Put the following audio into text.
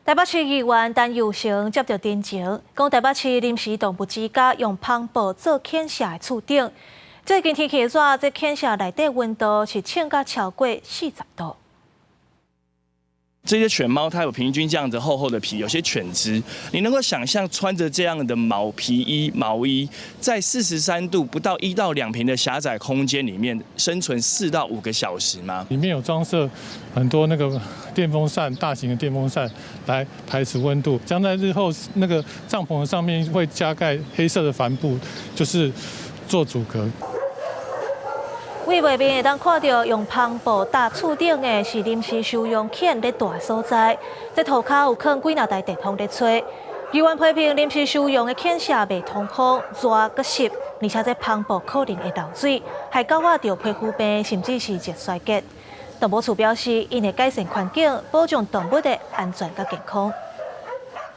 台北市議員陳佑成接著陳情，講台北市臨時動物之家用帆布做犬舍的厝頂，最近天氣熱，這犬舍內底溫度是衝甲超過40度。這些犬貓它有平均這樣子厚厚的皮，有些犬隻，你能夠想象穿着這樣的毛皮衣、毛衣，在43度不到1到2坪的狹窄空間裡面生存4到5個小時嗎？裡面有裝設很多那個電風扇，大型的電風扇來排除溫度。將在日後那個帳篷上面會加蓋黑色的帆布，就是做阻隔。對外面會當看著用帆布搭厝頂的是臨時收容犬咧蹛的所在，這塗跤有囥幾若台電風咧吹。議員批評臨時收容的犬舍袂通風，熱閣濕，而且這帆布可能會漏水，害狗仔著皮膚病，甚至是熱衰竭。動保處表示，𪜶會改善環境，保障動物的安全佮健康。